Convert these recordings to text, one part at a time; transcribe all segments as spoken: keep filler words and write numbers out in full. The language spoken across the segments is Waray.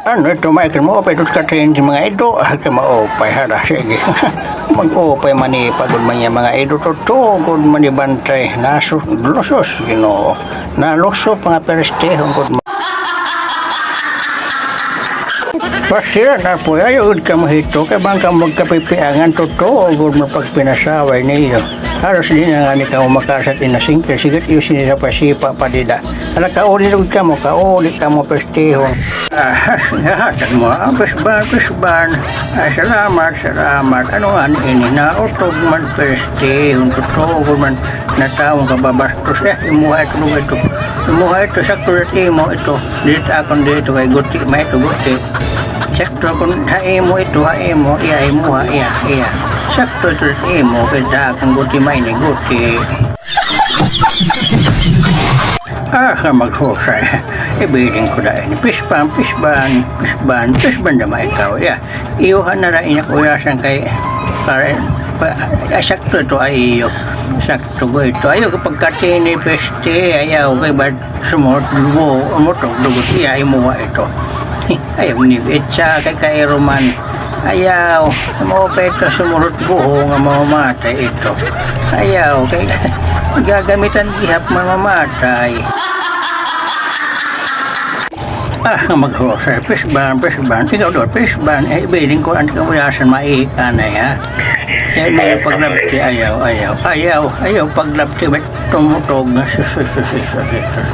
Ano ito, Michael? Maupay ito ka-trending mga ido. Ah, kay maupay, hala, sige. Mag-upay man ni pa gud man niya mga ido. Totoo gud man ni bantay. Nasu-, lusos, Ginoo. Naluso pa nga perestehon gud man. Pasiran, apoy, ayaw gud kamo hito, kay bangin kamo magkapipiangan, totoo gud man pagpinasaway niyo. Haros diri na ngani kamo makasat inasingkil, sige, iyo sini sa pasipa pa dida. Hala, kauli gud kamo, kauli kamo, perestehon. Ah, nahatag mo, ah, pisban, pisban. Ay, salamat, salamat. Ano ngani ini, nautog man, perestehon, totoo gud man, natawon ka babastos. Eh, imuha ito, lugar ito. Imuha ito, sakto ito, imo ito. Dito akon dito kay guti, may ito guti. Sakto kon ha imo ito, ha imo, iya, imuha, iya, iya. Sakto ito imo, kay da akon guti, may ini guti. Ah, ka maghusay. Ibilin ko da ini. Pisban, pisban, pisban, pisban da ma ikaw, iya. Iyuha na ra inyong uyasan kay para, pa, ah, sakto ito ay iyo. Sakto ko ito. Ayaw ka pagkatini, peste, ayaw kay ba't sumurot buho, umutog, dugot iya, imuha ito. Ayaw ni itsa kay kairuman. Ayaw, mo pa ito sumurot buho nga mamamatay ito. Ayaw, kay gagamitan gihap mamamatay. Ah, nga maghusay, pisban, pisban. Ikaw daw, pisban. Eh, ibilin ko, an kamuyasan, maihi ka na, ha? Eh, mga paglabti, ayaw, ayaw, ayaw, ayaw, paglabti, ba't tumutog na, sus, sus, sus, sus, sus, sus.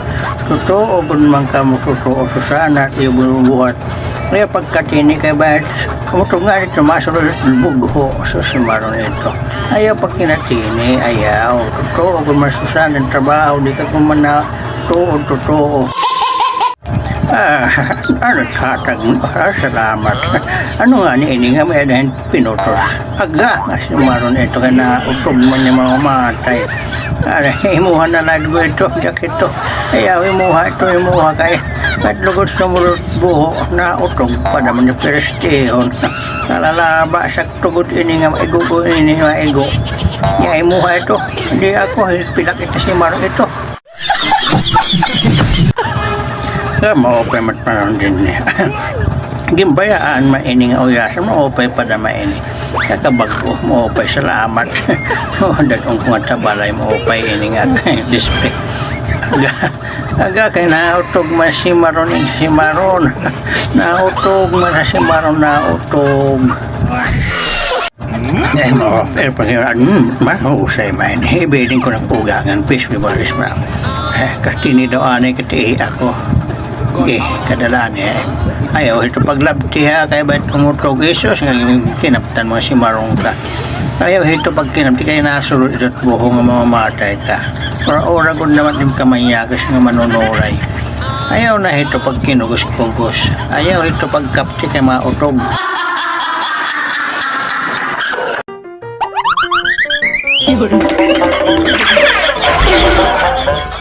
Totoo, gud man kamo, totoo, Susana, at iyo bubuhat. Kaya pagkatini kay ba't tumutog nga dito, masulod, bugho, sus, maron ito. Ayaw pagkinatini, ayaw. Totoo, gud man, Susana, an trabaho, di ka gumana, tuod, totoo. Ah, ano hatag mo? Ah, salamat. Ano ngani ini nga may adahin pinutos? Aga, nga simaron ito kay nautog man niya mamamatay. Ano, imuha na lang ko ito, diyak ito. Ayaw, imuha ito, imuha kay. At lugod sumurot buho, nautog pa naman ni perestehon. Nalalaba, sakto gud ini nga maigo ko ini, maigo. Nga imuha ito. Di ako, pilak ito simaron ito. Nga maupay man panahon dinhi. Ginbayaan man ini nga uyas, maupay pa da man ini. Kakabag-o, maupay, salamat. O, dad-on ko nga tabalay, maupay ini nga display. Aga, aga kay nautog man simaron, ini simaron. Nautog man simaron, nautog. Eh, mo, eh, pag-, hmm, mahusay man. Ibilin ko na ugangan, fish memories, bro. Eh, katini daw anay katihi ako. Eh, kadalani, eh. Ayaw hito paglabti, ha, kay ba't umutog, isus, nga kinaptan mo, simaron ka. Ayaw hito pagkinapti, kay nasulod ito buho nga mamamatay ka. Ura-ura gud naman it im kamanyakas nga manunuray. Ayaw na hito pagkinugos-kugos. Ayaw hito pagkapti kay mautog.